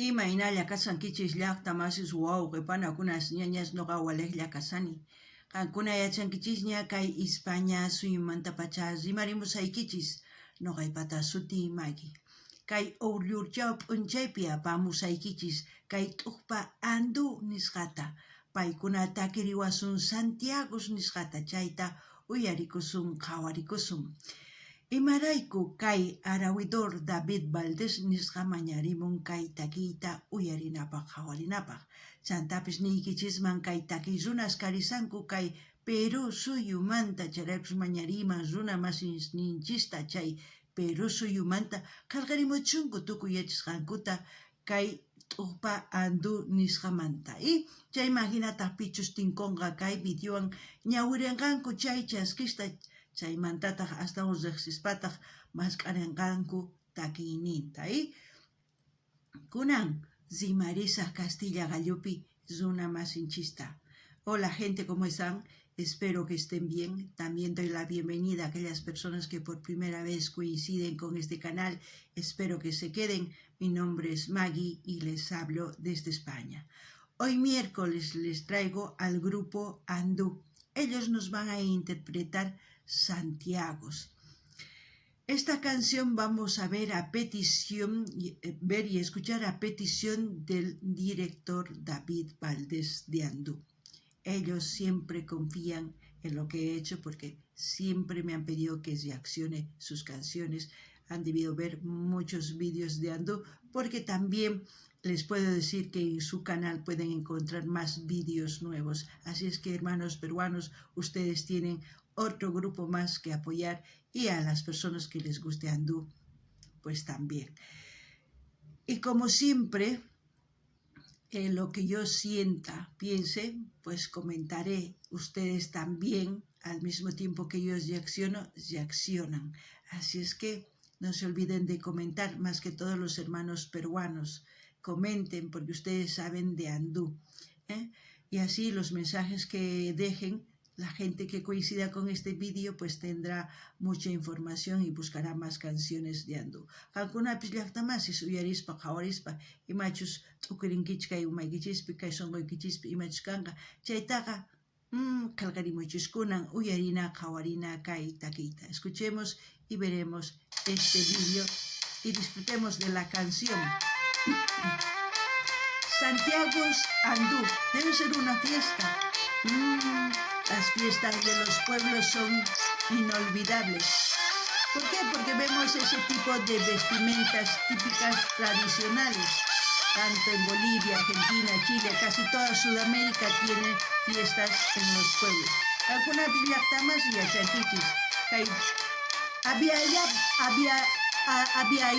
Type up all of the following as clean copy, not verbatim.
Imaynalla kashankichis llajta masis wawqe panakunas ñañas noqa walejlla kashani. Qankuna yachankichisña kay Ispaña suyumantapacha rimarimusaykichis noqaypata sutiy Maggie. Kay Ollurchaw p'unchaypi apamusaykichis kay t'uqpa Andú nisqata. Paykuna takiriwasun Santiagos nisqata chayta uyarikusun qhawarikusun. Imarayku kay arawidor David Valdés nisqa mañarimun kay takiyta uyarinapaj qhawarinapaj. Chantapis niykichisman kay takiy runas karisanku kay Perú suyumanta chayraykus mañariyman runa masisninchista chay Perú suyumanta qhelqarimuchunku tukuy yachasqankuta kay t'uqpa Andú nisqamanta. Y chayman jinataj pichus tinkonqa kay videowan ñawirenqanku chay chaskista chaymantataj astawan rejsispataj mask'arenqanku takiyninta. Y kunan rimarisaj castilla qallupi runa masinchista. Hola gente, ¿cómo están? Espero que estén bien. También doy la bienvenida a aquellas personas que por primera vez coinciden con este canal. Espero que se queden. Mi nombre es Maggie y les hablo desde España. Hoy miércoles les traigo al grupo Andú. Ellos nos van a interpretar Santiagos. Esta canción vamos a ver a petición, ver y escuchar a petición del director David Valdés de Andú. Ellos siempre confían en lo que he hecho porque siempre me han pedido que reaccione sus canciones. Han debido ver muchos vídeos de Andú porque también les puedo decir que en su canal pueden encontrar más vídeos nuevos. Así es que, hermanos peruanos, ustedes tienen otro grupo más que apoyar y a las personas que les guste Andú, pues también. Y como siempre, en lo que yo sienta, piense, pues comentaré. Ustedes también, al mismo tiempo que yo reacciono, reaccionan. Así es que no se olviden de comentar, más que todos los hermanos peruanos. Comenten porque ustedes saben de Andú, ¿eh? Y así los mensajes que dejen, la gente que coincida con este vídeo pues tendrá mucha información y buscará más canciones de Andú. Qankunapis llaqta masis uyarispa qhawarispa imachus t'ukurinkichik kay umaykichispi kay sunquykichispi imachus kanqa chaytaqa qhelqarimuchis kunan uyarina qhawarina kay takiyta. Escuchemos y veremos este vídeo y disfrutemos de la canción. Santiago Andú, debe ser una fiesta. Las fiestas de los pueblos son inolvidables. ¿Por qué? Porque vemos ese tipo de vestimentas típicas tradicionales. Tanto en Bolivia, Argentina, Chile, casi toda Sudamérica tiene fiestas en los pueblos. Qankunapis llaqta masi yachankichis kay Abya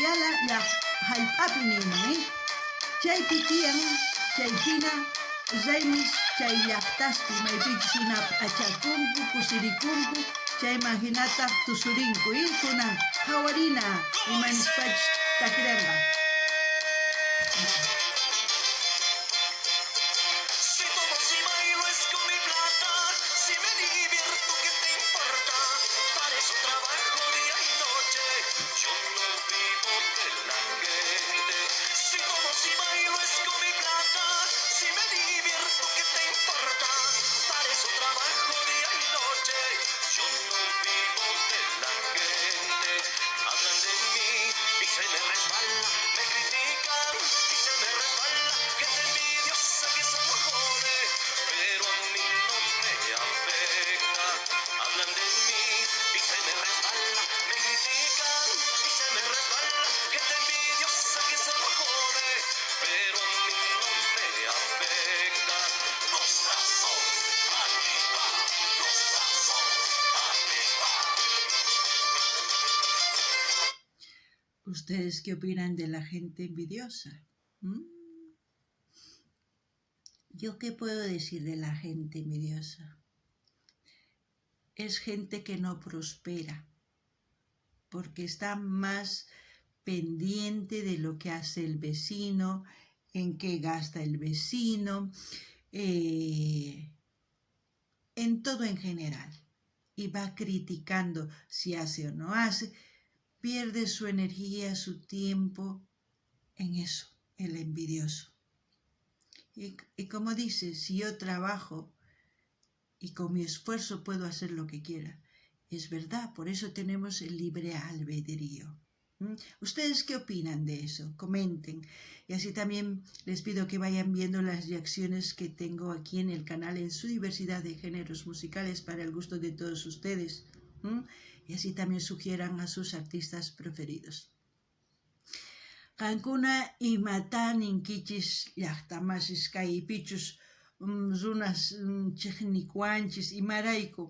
Yala jallp'api niyman, eh? Chaypi tiyan chay jina raymis chay llaqtaspi maypichus jina p'achakunku, kusirikunku, chayman jinataj tusurinku, eh? Kunan qhawarina ima nispachus takirenqa. Si tomo, si bailo es con mi plata, si me divierto, ¿qué te importa? Para eso trabajo día y noche, yo no vivo de la gente. Si tomo, si bailo es con mi plata, si me divierto, ¿qué te importa? Para eso trabajo día y noche, yo no vivo de la gente. Hablan de mí y se me resbala, me critican y se me resbala. Gente envidiosa que solo jode, pero a mí no me afecta. Hablan de mí y se me resbala, me critican y se me resbala. Gente envidiosa que solo jode, pero a mí no me afecta. Los brazos arriba, los brazos arriba. ¿Ustedes qué opinan de la gente envidiosa? ¿Mm? ¿Yo qué puedo decir de la gente envidiosa? Es gente que no prospera, porque está más pendiente de lo que hace el vecino, en qué gasta el vecino, en todo en general. Y va criticando si hace o no hace, pierde su energía, su tiempo en eso, El envidioso. Y, y como dice, si yo trabajo y con mi esfuerzo puedo hacer lo que quiera. Es verdad, por eso tenemos el libre albedrío. ¿Ustedes qué opinan de eso? Comenten. Y así también les pido que vayan viendo las reacciones que tengo aquí en el canal en su diversidad de géneros musicales para el gusto de todos ustedes. Y así también sugieran a sus artistas preferidos. Qankuna imatá ninkichis llaqtamasis kaypichus runas chiqnikuwanchis imarayku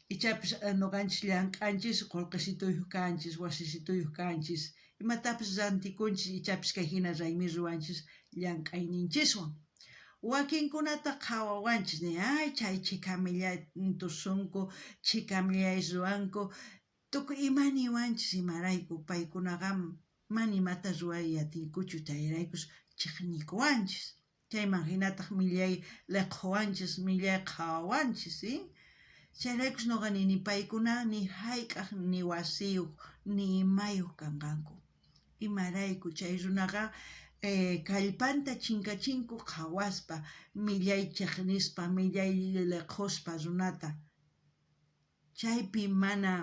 ichapis noqanchis llank'anchis qullqisituyuq kanchis wasisituyuq kanchis imatapis rantikunchis ichapis kay hina raymi ruwanchis llank'ayninchiswan wakinkunataq qhawawanchis ni ay chay chhikamillay tusunku chhikamillay ruwanku tukuy ima niwanchis imarayku paykunaqa mana imata ruway atinkuchu chayraykus chiqnikuwanchis chayman hinataq millay liqhuwanchis millay qhawawanchis ¿sí? Chayraykus noqa nini paykuna ni hayk'aq ni wasiyuq ni imayuq kanqanku imarayku chay runaqa kallpanta chinkachinku qhawaspa millay chiqnispa millay liqhuspa runata chaypi mana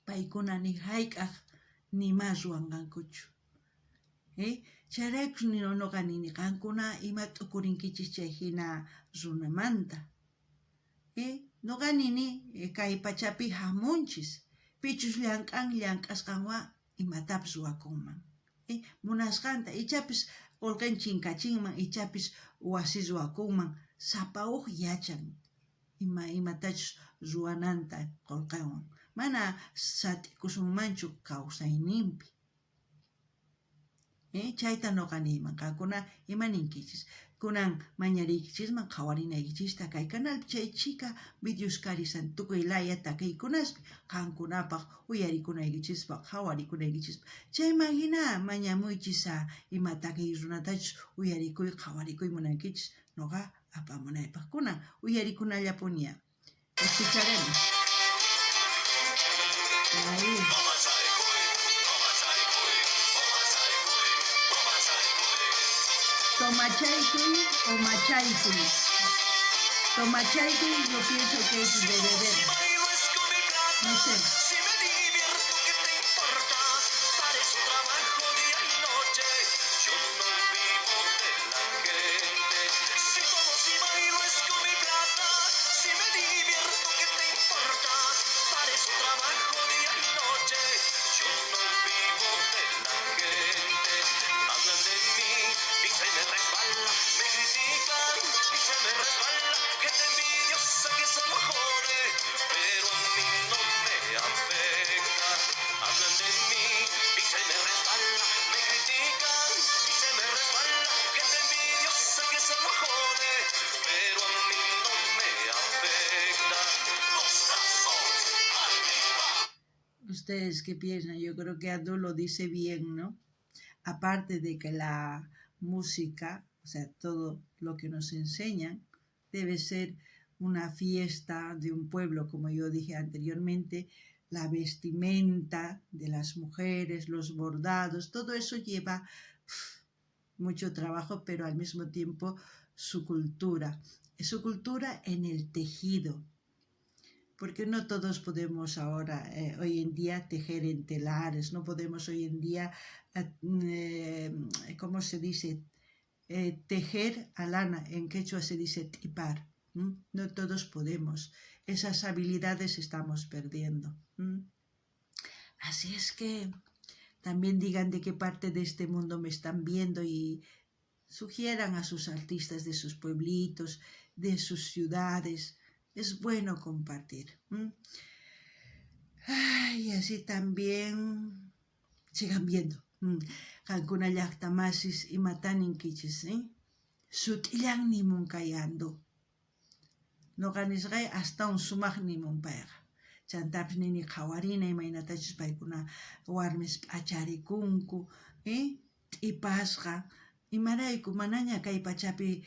paykuna ni hayk'aq nima ruwanqankuchu. Chayraykus noqa nini qankuna ima t'ukurinkichis chay hina runamanta. Noqa nini kay pachapi hamunchis pichus llank'an llank'asqanwan imatapis ruwakunman. Munasqanta ichapis qullqin chinkachinman ichapis wasi ruwakunman sapa uj yachan ima imatachus ruwananta qullqinwan mana sat'ikusunmanchu kawsayninpi. Chayta noqa niyman qankuna ima ninkichis kunan mañariykichisman qhawarinaykichista kay canalpi chay chhika videos karisan tukuy laya takiykunaspi qankunapaq uyarikunaykichispaq qhawarikunaykichispaq chayman hina mañamuychis ima takiy runatachus uyarikuy qhawarikuy munankichis noqa apamunaypaq kunan uyarikunallapuniya escucharemos. Ahí. Tomachaykuy o machaykuy. Tomachaykuy yo pienso que es de beber. Si bailo es con mi plata, No sé. si me divierto, ¿qué te importa? Para eso trabajo día y noche, yo no vivo de la gente. Si tomo, si bailo es con mi plata, si me divierto, ¿qué te importa? Para eso trabajo día y noche, yo no vivo de la gente. Hablan de mí y se me resbala, me critican y se me resbala. Gente envidiosa que solo jode, pero a mí no me afecta. Hablan de mí y se me resbala, me critican y se me resbala. Gente envidiosa que solo jode, pero a mí no me afecta. Los brazos arriba. ¿Ustedes qué piensan? Yo creo que Ando lo dice bien, ¿no? Aparte de que la música, o sea, todo lo que nos enseñan, debe ser una fiesta de un pueblo, como yo dije anteriormente, la vestimenta de las mujeres, los bordados, todo eso lleva mucho trabajo, pero al mismo tiempo su cultura. Su cultura en el tejido, porque no todos podemos ahora, hoy en día, tejer en telares, no podemos hoy en día, ¿cómo se dice? Tejer a lana, en quechua se dice tipar. No todos podemos, esas habilidades estamos perdiendo. Así es que también digan de qué parte de este mundo me están viendo y sugieran a sus artistas de sus pueblitos, de sus ciudades. Es bueno compartir. Ay, así también sigan viendo. Qankuna llaqta masis imatá ninkichis, eh? Sut'illan nimun kay Ando. Noqa nisqay astawan sumaq nimun payqa. Chantapis nini qhawarina imaynatachus paykuna warmis p'acharikunku, eh? T'ipasqa. Imarayku manaña kay pachapi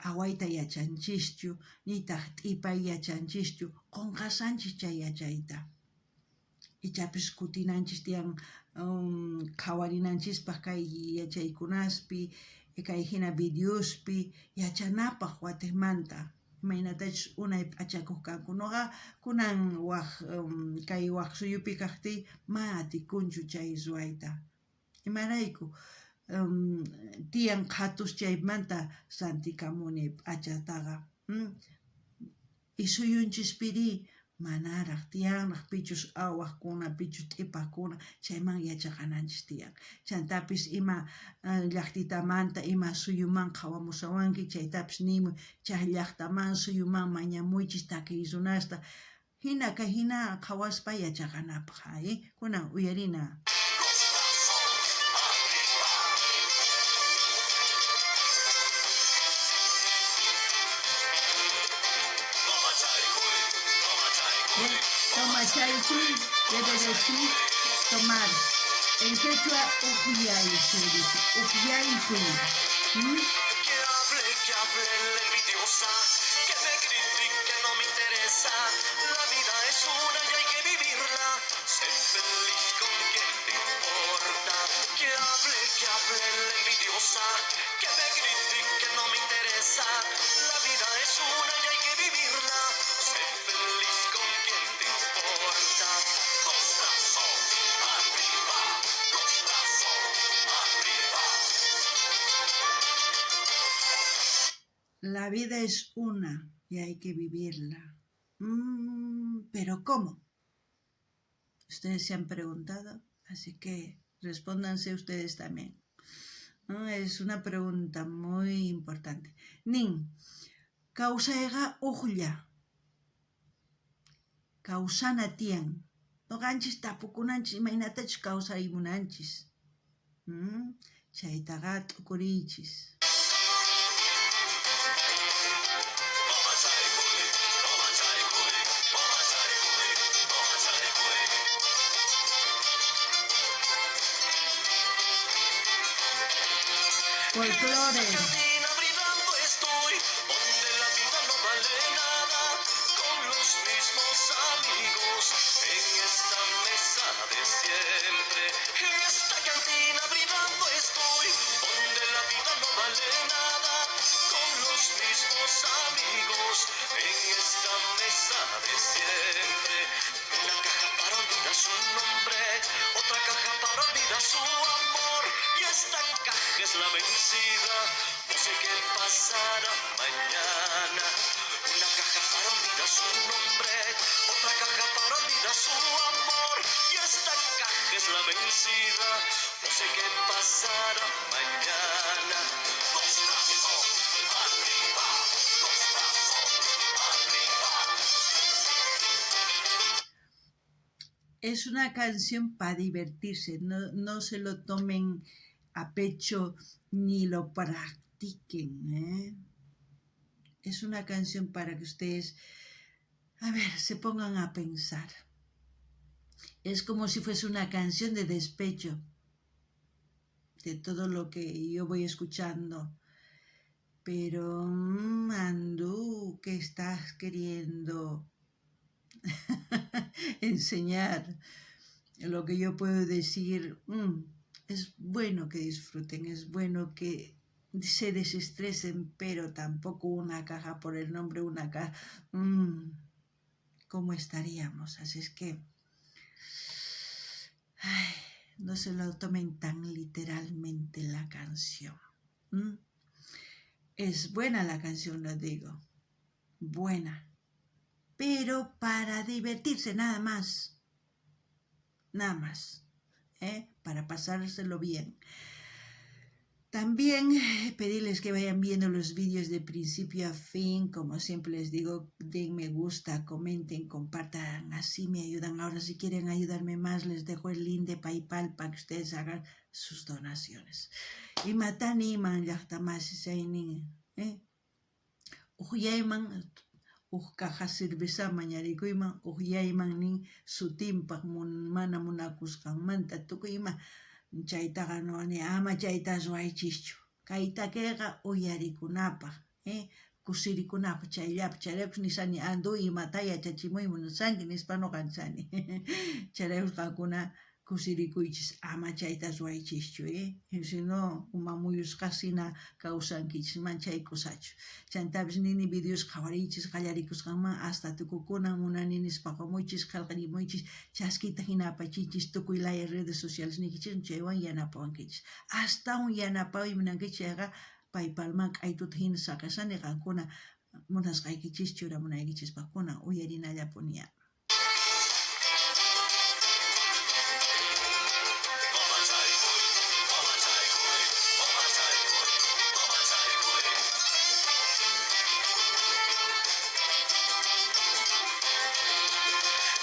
awayta yachanchischu, nitaq t'ipay yachanchischu, qunqasanchis chay yachayta. Ichapis kutinanchis tiyan qhawarinanchispaj kay yachaykunaspi, kay jina videospi yachanapaj watejmanta imaynatachus unay p'achakoj kanku. Noqa kunan waj kay waj suyupi kajtiy mana atikunchu chay ruwayta. Imarayku tiyan qhatus chaymanta rantikamuni p'achataqa. Y suyunchispirí manaraj tiyanraj pichus awajkuna, pichus t'ipajkuna, chayman yachaqananchis tiyan. Chantapis ima llajtitamanta, ima suyuman qhawamushawanki chaytapis nimuy, chay llajtaman, suyuman mañamuychis takiy runasta. Jina kay jina qhawaspa yachaqanapaj, ay, kunan uyarina. Toma chaykuy quiere decir tomar. En quechua ujyay se dice, ujyaykuy. ¿Mm? Que hable, que hable la envidiosa, que me critique, no me interesa. La vida es una y hay que vivirla. Sé feliz con quien te importa. Que hable, que hable la envidiosa, que me critique, no me interesa. La vida es una y hay que vivirla. Sé feliz con quien te importa. Los brazos arriba, los brazos arriba. La vida es una y hay que vivirla. Pero ¿cómo? Ustedes se han preguntado, así que respóndanse ustedes también. ¿No? Es una pregunta muy importante. Nin, kawsayqa ujlla. Kawsana tiyan. Noqanchis tapukunanchis imaynatachus kawsaymunanchis. Chaytaqa t'ukuriychis. Folclore. Cantina brindando estoy, donde la vida no vale nada, con los mismos amigos, en esta mesa de siempre. En esta cantina brindando estoy, donde la vida no vale nada, con los mismos amigos, en esta mesa de siempre. Una caja para olvidar su nombre, otra caja para olvidar su amor, y esta caja es la vencida, no sé qué pasará mañana. Una caja para olvidar su nombre, otra caja para olvidar su amor, y esta caja es la vencida, no sé qué pasará mañana. Los brazos arriba, los brazos arriba. Es una canción pa' divertirse, no se lo tomen a pecho ni lo practiquen, ¿eh? Es una canción para que ustedes, se pongan a pensar. Es como si fuese una canción de despecho de todo lo que yo voy escuchando. Pero, Andú, ¿qué estás queriendo enseñar? Lo que yo puedo decir, es bueno que disfruten, es bueno que se desestresen, pero tampoco una caja por el nombre, una caja. ¿Cómo estaríamos? Así es que, no se lo tomen tan literalmente la canción. Es buena la canción, lo digo. Buena. Pero para divertirse nada más. Nada más. Para pasárselo bien. También pedirles que vayan viendo los vídeos de principio a fin. Como siempre les digo, den me gusta, comenten, compartan, así me ayudan. Ahora, si quieren ayudarme más, les dejo el link de PayPal para que ustedes hagan sus donaciones. Imatani iman llaqta masi chaynin, Ujyayman, uj caja cerveza mañarikuyman, ujyayman nin sutinpaj mana munakusqanmanta tukuy ima. Chaytaqa no ni ama chayta ruwaychischu. Kay takeyqa uyarikunapaj, Kusirikunapaj chayllapi. Chayraykus nishani Andu imata yachachimuy munashanki nispa noqa nishani. Chayraykus qankuna kusirikuychis ama chayta ruwaychischu, eh? Sino uma muyusqasina kawsankichis manchay kusachu. Chantapis nini videos qhawariychis qallarikusqanman hasta tukukunan munani nispa qomuychis qhelqarimuychis chaskita hina apachinchis tukuy laya redes sociales niykichismi chaywan yanapawankichis. Astawan yanapaway munankichis chayqa PayPalman k'aytuta hina saqesani qankuna munasqaykichis churamunaykichispaqkuna uyarinallapuniya.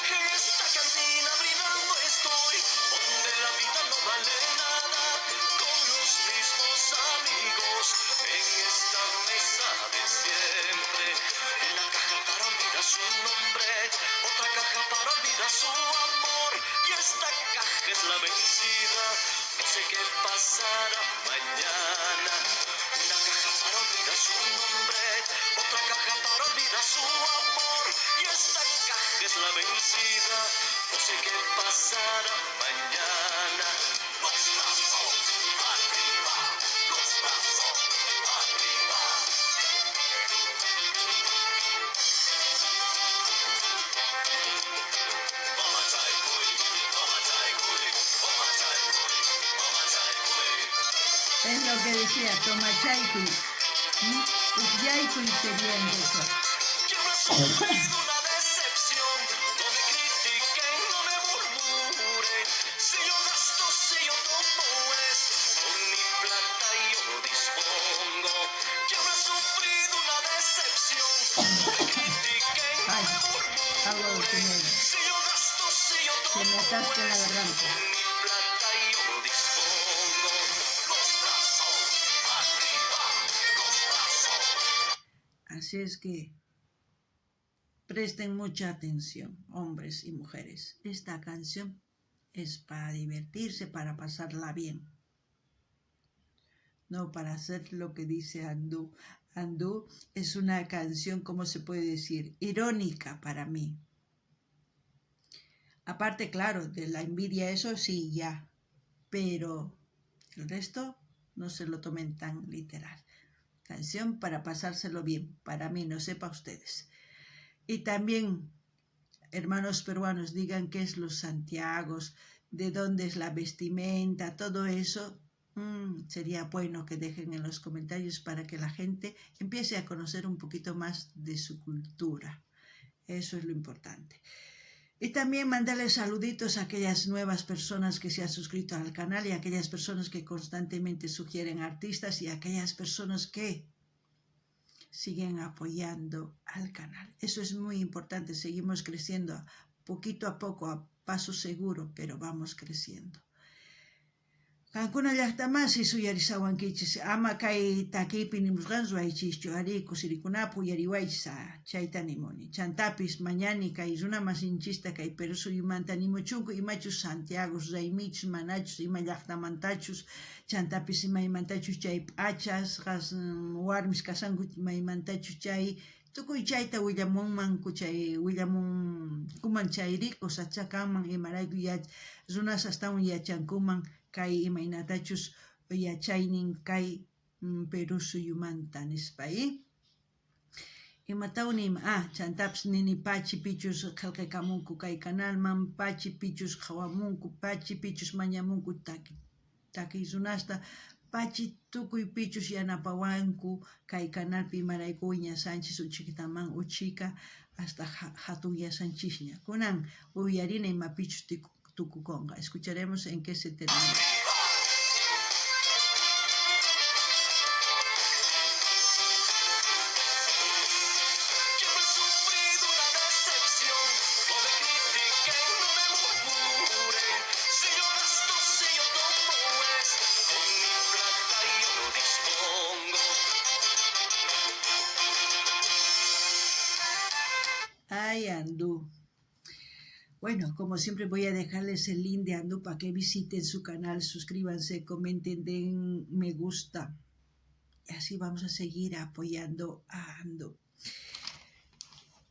En esta cantina brindando estoy, donde la vida no vale nada, con los mismos amigos, en esta mesa de siempre. Una caja para olvidar su nombre, otra caja para olvidar su amor, y esta caja es la vencida, no sé qué pasará mañana. Una caja para olvidar su nombre, otra caja para olvidar su amor, y esta caja es la vencida, no sé qué pasará mañana. Los brazos arriba, los brazos arriba. Es lo que decía, Tomachaykuy. Ukyaykuy sería en quechua. Yo no he sufrido una decepción, no me critiquen, no me murmuren. Si yo gasto, si yo tomo es, con mi plata yo dispongo. Yo no he sufrido una decepción, no me critiquen, no Ay, me agua de murmuren. primero. Si yo gasto, si yo Se me tomo atasca la es, garganta. con mi plata yo dispongo. Los brazos arriba, los brazos. Así es que presten mucha atención, hombres y mujeres. Esta canción es para divertirse, para pasarla bien. No para hacer lo que dice Andú. Andú es una canción, ¿cómo se puede decir? Irónica para mí. Aparte, claro, de la envidia, eso sí, ya. Pero el resto no se lo tomen tan literal. Canción para pasárselo bien, para mí, no sepa ustedes. Y también, hermanos peruanos, digan qué es los Santiagos, de dónde es la vestimenta, todo eso. Sería bueno que dejen en los comentarios para que la gente empiece a conocer un poquito más de su cultura. Eso es lo importante. Y también mandarles saluditos a aquellas nuevas personas que se han suscrito al canal y a aquellas personas que constantemente sugieren artistas y a aquellas personas que siguen apoyando al canal. Eso es muy importante. Seguimos creciendo poquito a poco, a paso seguro, pero vamos creciendo. Qankuna llaqtamasi suyarisawankichis ama kay takiypi nimusqan ruwaychischu ari kusirikunapaq uyariwaychis chayta nimuni. Chantapis mañani kay runa masinchista kay Perú suyumanta nimuchunku imachus Santiago raymichus manachus ima llaqtamantachus chantapis imaymantachus chay p'achasqas warmis kasanku maymantachus chay tukuy chayta willamunmanku chay willamunkuman chayri kusacha kanman imarayku runas astawan yachankuman kay imaynatachus yachaynin kay Perú suyumanta nispa Imatawan ima chantapis nini pachi pichus qhelqakamunku kay canalman pachi pichus qhawamunku pachi pichus mañamunku takiy runasta pachi tukuy pichus yanapawanku kay canalpi imarayku wiñasanchis uchikitaman uchika hasta hatun yasanchisña. Kunan uyarina imapichus tukukonqa. Escucharemos en qué se termina. Yo no he sufrido una decepción, no me critiquen, no me murmuren. Si yo gasto, si yo tomo es, con mi plata yo dispongo. Ay, Andú. Bueno, como siempre voy a dejarles el link de Andú para que visiten su canal, suscríbanse, comenten, den me gusta. Y así vamos a seguir apoyando a Ando.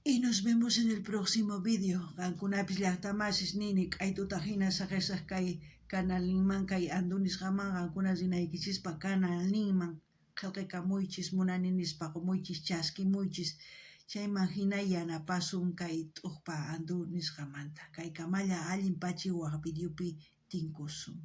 Y nos vemos en el próximo vídeo. Qankunapis llaqtamasis nini k'aytuta hina saqesaq kay kanalninman kay Andu nisqaman qankuna rinaykichispa kanalninman qhelqekamuychis munani nispa qomuychis chaskimuychis chayman hina yanapasun kay t'uqpa Andu nisqamanta. Kaykamalla allin pachi waq videopi tinkusun.